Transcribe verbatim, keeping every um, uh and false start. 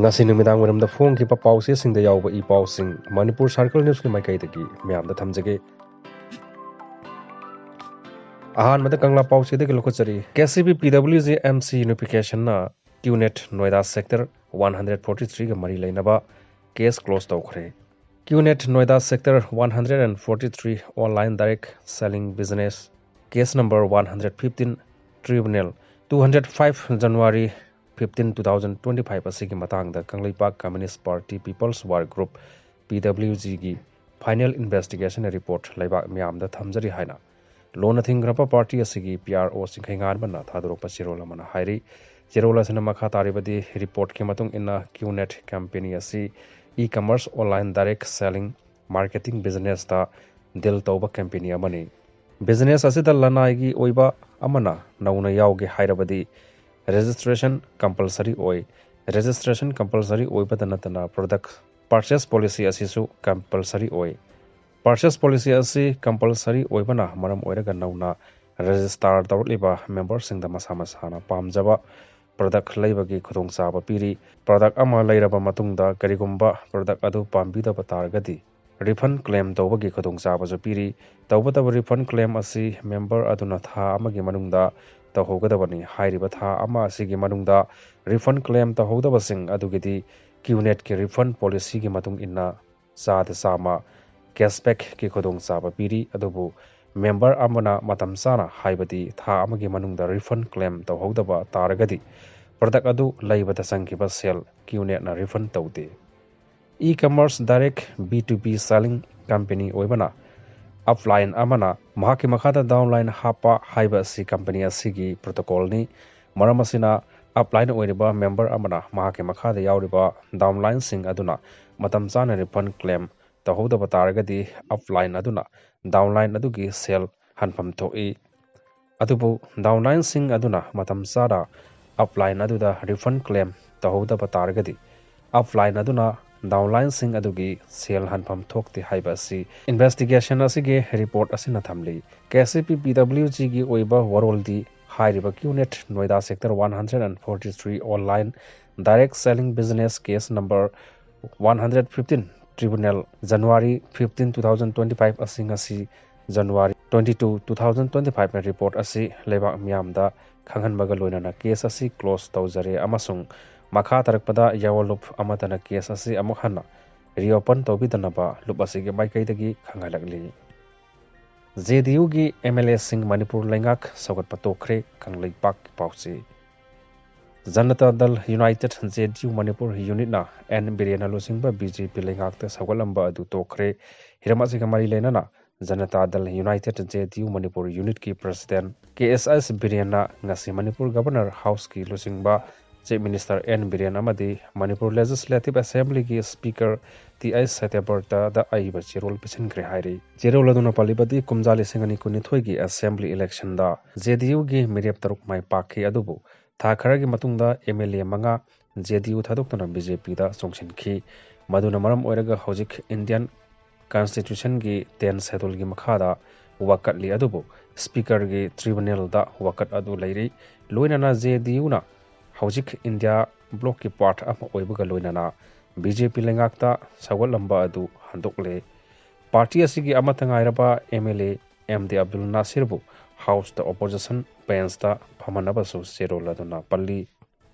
ꯉꯁꯤ ꯅꯨꯃꯤꯗꯥꯡ ꯋꯥꯏꯔꯝꯗ ꯐꯣꯡꯈꯤꯕ ꯄꯥꯎꯆꯦꯁꯤꯡꯗ ꯌꯥꯎꯕ ꯏ ꯄꯥꯎꯁꯤꯡ ꯃꯅꯤꯄꯨꯔ ꯁꯥꯔꯀꯜ ꯅ꯭ꯌꯨꯁꯀꯤ ꯃꯥꯏꯀꯩꯗꯒꯤ ꯃꯌꯥꯝꯗ ꯊꯝꯖꯒꯦ꯫ ꯑꯍꯥꯟꯕꯗ ꯀꯪꯂꯥ ꯄꯥꯎꯆꯦꯗꯒꯤ ꯂꯧꯈꯠꯆꯔꯤ꯫ K C B P W G M C ꯌꯨꯅꯤꯐꯤꯀꯦꯁꯟꯅ QNet Noida sector one hundred forty ꯊ꯭ꯔꯤꯒ ꯃꯔꯤ ꯂꯩꯅꯕ ꯀꯦꯁ ꯀ꯭ꯂꯣꯖ ꯇꯧꯈ꯭ꯔꯦ꯫ QNet Noida sector one hundred and forty three online direct selling business case number one hundred fifteen tribunal two hundred five January fifteen, two thousand twenty five ꯑꯁꯤꯒꯤ ꯃꯇꯥꯡꯗ Kangleipak communist party peoples war group, P W ꯖꯤꯒꯤ final investigation report ꯂꯩꯕꯥꯛ ꯃꯤꯌꯥꯝꯗ ꯊꯝꯖꯔꯤ ꯍꯥꯏꯅ ꯂꯣꯟꯅ ꯊꯤꯡꯈ꯭ꯔꯕ party ꯑꯁꯤꯒꯤ P R ꯑꯣ ꯆꯤꯡꯈꯩꯉꯥꯟꯕꯅ ꯊꯥꯗꯣꯔꯛꯄ ꯆꯦꯔꯣꯜ ꯑꯃꯅ ꯍꯥꯏꯔꯤ꯫ ꯆꯦꯔꯣꯜ ꯑꯁꯤꯅ ꯃꯈꯥ ꯇꯥꯔꯤꯕꯗꯤ, ꯔꯤꯄꯣꯔꯠꯀꯤ ꯃꯇꯨꯡ ꯏꯟꯅ ꯀ꯭ꯌꯨꯅꯦꯠ ꯀꯝꯄꯦꯅꯤ ꯑꯁꯤ e commerce online direct selling marketing ꯕꯤꯖꯤꯅꯦꯁꯇ ꯗꯤꯜ ꯇꯧꯕ ꯀꯝꯄꯦꯅꯤ ꯑꯃꯅꯤ꯫ ꯕꯤꯖꯤꯅꯦꯁ ꯑꯁꯤꯗ ꯂꯅꯥꯏꯒꯤ ꯑꯣꯏꯕ ꯑꯃꯅ ꯅꯧꯅ ꯌꯥꯎꯒꯦ ꯍꯥꯏꯔꯕꯗꯤ ꯔꯦꯖꯤꯁꯇ꯭ꯔꯦꯁꯟ ꯀꯝꯄꯜꯁꯔꯤ ꯑꯣꯏ꯫ ꯔꯦꯖꯤꯁꯇ꯭ꯔꯦꯁꯟ ꯀꯝꯄꯜꯁꯔꯤ ꯑꯣꯏꯕꯇ ꯅꯠꯇꯅ ꯄ꯭ꯔꯗꯛ ꯄꯔꯆꯦꯁ ꯄꯣꯂꯤꯁꯤ ꯑꯁꯤꯁꯨ ꯀꯝꯄꯜꯁꯔꯤ ꯑꯣꯏ꯫ ꯄꯔꯆꯦꯁ ꯄꯣꯂꯤꯁꯤ ꯑꯁꯤ ꯀꯝꯄꯜꯁꯔꯤ ꯑꯣꯏꯕꯅ ꯃꯔꯝ ꯑꯣꯏꯔꯒ ꯅꯧꯅ ꯔꯦꯖꯤꯁꯇꯥꯔ ꯇꯧꯔꯛꯂꯤꯕ ꯃꯦꯝꯕꯔꯁꯤꯡꯗ ꯃꯁꯥ ꯃꯁꯥꯅ ꯄꯥꯝꯖꯕ ꯄ꯭ꯔꯗꯛ ꯂꯩꯕꯒꯤ ꯈꯨꯗꯣꯡꯆꯥꯕ ꯄꯤꯔꯤ꯫ ꯄ꯭ꯔꯗꯛ ꯑꯃ ꯂꯩꯔꯕ ꯃꯇꯨꯡꯗ ꯀꯔꯤꯒꯨꯝꯕ ꯄ꯭ꯔꯗꯛ ꯑꯗꯨ ꯄꯥꯝꯕꯤꯗꯕ ꯇꯥꯔꯒꯗꯤ, ꯔꯤꯐꯟ ꯀ꯭ꯂꯦꯝ ꯇꯧꯕꯒꯤ ꯈꯨꯗꯣꯡꯆꯥꯕꯁꯨ ꯄꯤꯔꯤ꯫ ꯇꯧꯕꯇꯕꯨ ꯔꯤꯐꯟ ꯀ꯭ꯂꯦꯝ ꯑꯁꯤ ꯃꯦꯝꯕꯔ ꯑꯗꯨꯅ ꯊꯥ ꯑꯃꯒꯤ ꯃꯅꯨꯡꯗ ꯇꯧꯍꯧꯒꯗꯕꯅꯤ꯫ ꯍꯥꯏꯔꯤꯕ ꯊꯥ ꯑꯃ ꯑꯁꯤꯒꯤ ꯃꯅꯨꯡꯗ ꯔꯤꯐꯟ ꯀ꯭ꯂꯦꯝ ꯇꯧꯍꯧꯗꯕꯁꯤꯡ ꯑꯗꯨꯒꯤꯗꯤ ꯀ꯭ꯌꯨꯅꯦꯠꯀꯤ ꯔꯤꯐꯟ ꯄꯣꯂꯤꯁꯤꯒꯤ ꯃꯇꯨꯡ ꯏꯟꯅ ꯆꯥꯗ ꯆꯥꯝꯃ ꯀꯦꯁꯕꯦꯛꯀꯤ ꯈꯨꯗꯣꯡꯆꯥꯕ ꯄꯤꯔꯤ꯫ ꯑꯗꯨꯕꯨ ꯃꯦꯝꯕꯔ ꯑꯃꯅ ꯃꯇꯝ ꯆꯥꯅ, ꯍꯥꯏꯕꯗꯤ ꯊꯥ ꯑꯃꯒꯤ ꯃꯅꯨꯡꯗ ꯔꯤꯐꯟ ꯀ꯭ꯂꯦꯝ ꯇꯧꯍꯧꯗꯕ ꯇꯥꯔꯒꯗꯤ, ꯄ꯭ꯔꯗꯛ ꯑꯗꯨ ꯂꯩꯕꯗ ꯆꯪꯈꯤꯕ ꯁꯦꯜ ꯀ꯭ꯌꯨꯅꯦꯠꯅ ꯔꯤꯐꯟ ꯇꯧꯗꯦ꯫ E commerce direct B to B selling company ꯑꯣꯏꯕꯅ ꯑꯞꯂꯥꯏꯟ ꯑꯃꯅ ꯃꯍꯥꯛꯀꯤ ꯃꯈꯥꯗ ꯗꯥꯎꯟꯂꯥꯏꯟ ꯍꯥꯞꯄ ꯍꯥꯏꯕ ꯑꯁꯤ ꯀꯝꯄꯦꯅꯤ ꯑꯁꯤꯒꯤ ꯄ꯭ꯔꯣꯇꯣꯀꯣꯜꯅꯤ꯫ ꯃꯔꯝ ꯑꯁꯤꯅ, ꯑꯞꯂꯥꯏꯟ ꯑꯣꯏꯔꯤꯕ ꯃꯦꯝꯕꯔ ꯑꯃꯅ ꯃꯍꯥꯛꯀꯤ ꯃꯈꯥꯗ ꯌꯥꯎꯔꯤꯕ ꯗꯥꯎꯟꯂꯥꯏꯟꯁꯤꯡ ꯑꯗꯨꯅ ꯃꯇꯝ ꯆꯥꯅ ꯔꯤꯐꯟ ꯀ꯭ꯂꯦꯝ ꯇꯧꯍꯧꯗꯕ ꯇꯥꯔꯒꯗꯤ, ꯑꯞꯂꯥꯏꯟ ꯑꯗꯨꯅ ꯗꯥꯎꯟꯂꯥꯏꯟ ꯑꯗꯨꯒꯤ ꯁꯦꯜ ꯍꯟꯐꯝ ꯊꯣꯛꯏ꯫ ꯑꯗꯨꯕꯨ ꯗꯥꯎꯟꯂꯥꯏꯟꯁꯤꯡ ꯑꯗꯨꯅ ꯃꯇꯝ ꯆꯥꯅ ꯑꯞꯂꯥꯏꯟ ꯑꯗꯨꯗ ꯔꯤꯐꯟ ꯀ꯭ꯂꯦꯝ ꯇꯧꯍꯧꯗꯕ ꯇꯥꯔꯒꯗꯤ, ꯑꯞꯂꯥꯏꯟ ꯑꯗꯨꯅ ꯗꯥꯎꯟꯂꯥꯏꯟꯁꯤꯡ ꯑꯗꯨꯒꯤ ꯁꯦꯜ ꯍꯟꯐꯝ ꯊꯣꯛꯇꯦ ꯍꯥꯏꯕ ꯑꯁꯤ ꯏꯟꯚꯦꯁꯇꯤꯒꯦꯁꯟ ꯑꯁꯤꯒꯤ ꯔꯤꯄꯣꯔꯠ ꯑꯁꯤꯅ ꯊꯝꯂꯤ꯫ ꯀꯦ ꯁꯤ ꯄꯤ ꯄꯤ ꯗꯕ꯭ꯂꯤꯎ ꯖꯤꯒꯤ ꯑꯣꯏꯕ ꯋꯥꯔꯣꯜꯗꯤ ꯍꯥꯏꯔꯤꯕ QNet Noida sector one hundred and forty three online direct selling business case number one hundred fifteen, tribunal January fifteen, two thousand twenty five ꯑꯁꯤ ꯉꯁꯤ January twenty two, two thousand twenty ꯐꯥꯏꯚꯅ report ꯑꯁꯤ ꯂꯩꯕꯥꯛ ꯃꯤꯌꯥꯝꯗ ꯈꯪꯍꯟꯕꯒ ꯂꯣꯏꯅꯅ ꯀꯦꯁ ꯑꯁꯤ close ꯇꯧꯖꯔꯦ ꯑꯃꯁꯨꯡ ꯃꯈꯥ ꯇꯥꯔꯛꯄꯗ ꯌꯥꯑꯣꯟꯂꯨꯞ ꯑꯃꯠꯇꯅ ꯀꯦꯁ ꯑꯁꯤ ꯑꯃꯨꯛ ꯍꯟꯅ ꯔꯤꯑꯣꯄꯟ ꯇꯧꯕꯤꯗꯅꯕ ꯂꯨꯞ ꯑꯁꯤꯒꯤ ꯃꯥꯏꯀꯩꯗꯒꯤ ꯈꯪꯍꯜꯂꯛꯂꯤ꯫ ꯖꯦ ꯗꯤ ꯌꯨꯒꯤ ꯑꯦꯝ ꯑꯦꯜ ꯑꯦꯁꯤꯡ ꯃꯅꯤꯄꯨꯔ ꯂꯩꯉꯥꯛ ꯁꯧꯒꯠꯄ ꯇꯣꯛꯈ꯭ꯔꯦ, ꯀꯪꯂꯩꯄꯥꯛꯀꯤ ꯄꯥꯎꯆꯦ꯫ Janata Dal united, J D U Manipur ꯌꯨꯅꯤꯠꯅ ꯑꯦꯟ ꯕꯤꯔꯦꯟꯅ ꯂꯨꯆꯤꯡꯕ ꯕꯤ ꯖꯦ ꯄꯤ ꯂꯩꯉꯥꯛꯇ ꯁꯧꯒꯠꯂꯝꯕ ꯑꯗꯨ ꯇꯣꯛꯈ꯭ꯔꯦ꯫ ꯍꯤꯔꯝ ꯑꯁꯤꯒ ꯃꯔꯤ ꯂꯩꯅꯅ Janata Dal united, J D U Manipur ꯌꯨꯅꯤꯠꯀꯤ president ꯀꯦ ꯑꯦꯁ ꯑꯦꯁ ꯕꯤꯔꯦꯟꯅ ꯉꯁꯤ ꯃꯅꯤꯄꯨꯔ ꯒꯕꯔꯅꯔ ꯍꯥꯎꯁꯀꯤ ꯂꯨꯆꯤꯡꯕ ꯆꯤꯐ ꯃꯤꯅꯤꯁꯇꯔ ꯑꯦꯟ ꯕꯤꯔꯦꯟ ꯑꯃꯗꯤ ꯃꯅꯤꯄꯨꯔ ꯂꯦꯖꯤꯁꯂꯦꯇꯤꯚ ꯑꯦꯁꯦꯝꯕ꯭ꯂꯤꯒꯤ ꯁ꯭ꯄꯤꯀꯔ ꯇꯤ ꯑꯩꯆ ꯁꯇ꯭ꯌꯕ꯭ꯔꯇꯗ ꯑꯏꯕ ꯆꯦꯔꯣꯜ ꯄꯤꯁꯤꯟꯈ꯭ꯔꯦ ꯍꯥꯏꯔꯤ꯫ ꯆꯦꯔꯣꯜ ꯑꯗꯨꯅ ꯄꯜꯂꯤꯕꯗꯤ ꯀꯨꯝꯖꯥ ꯂꯤꯁꯤꯡ ꯑꯅꯤ ꯀꯨꯟꯅꯤꯊꯣꯏꯒꯤ ꯑꯦꯁꯦꯝꯕ꯭ꯂꯤ ꯏꯂꯦꯛꯁꯟꯗ ꯖꯦ ꯗꯤ ꯌꯨꯒꯤ ꯃꯤꯔꯦꯞ ꯇꯔꯨꯛ ꯃꯥꯏ ꯄꯥꯛꯈꯤ, ꯑꯗꯨꯕꯨ ꯊꯥ ꯈꯔꯒꯤ ꯃꯇꯨꯡꯗ ꯑꯦꯝ ꯑꯦꯜ ꯑꯦ ꯃꯉꯥ ꯖꯦ ꯗꯤ ꯌꯨ ꯊꯥꯗꯣꯛꯇꯨꯅ ꯕꯤ ꯖꯦ ꯄꯤꯗ ꯆꯣꯡꯁꯤꯟꯈꯤ꯫ ꯃꯗꯨꯅ ꯃꯔꯝ ꯑꯣꯏꯔꯒ ꯍꯧꯖꯤꯛ ꯏꯟꯗꯤꯌꯟ ꯀꯟꯁꯇꯤꯇ꯭ꯌꯨꯁꯟꯒꯤ ꯇꯦꯟ ꯁꯦꯗꯨꯜꯒꯤ ꯃꯈꯥꯗ ꯋꯥꯀꯠꯂꯤ, ꯑꯗꯨꯕꯨ ꯁ꯭ꯄꯤꯀꯔꯒꯤ ꯇ꯭ꯔꯤꯕꯨꯅꯦꯜꯗ ꯋꯥꯀꯠ ꯑꯗꯨ ꯂꯩꯔꯤ꯫ ꯂꯣꯏꯅꯅ ꯖꯦ ꯗꯤ ꯌꯨꯅ ꯍꯧꯖꯤꯛ ꯏꯟꯗꯤꯌꯥ ꯕ꯭ꯂꯣꯛꯀꯤ ꯄꯥꯔꯠ ꯑꯃ ꯑꯣꯏꯕꯒ ꯂꯣꯏꯅꯅ ꯕꯤ ꯖꯦ ꯄꯤ ꯂꯩꯉꯥꯛꯇ ꯁꯧꯒꯠꯂꯝꯕ ꯑꯗꯨ ꯍꯟꯗꯣꯛꯂꯦ꯫ ꯄꯥꯔꯇꯤ ꯑꯁꯤꯒꯤ ꯑꯃꯠꯇ ꯉꯥꯏꯔꯕ M L A M D Abdul ꯅꯥꯁꯤꯔꯕꯨ ꯍꯥꯎꯁꯇ ꯑꯣꯄꯣꯖꯤꯁꯟ ꯕꯦꯟꯁꯇ ꯐꯝꯍꯟꯅꯕꯁꯨ ꯆꯦꯔꯣꯜ ꯑꯗꯨꯅ ꯄꯜꯂꯤ꯫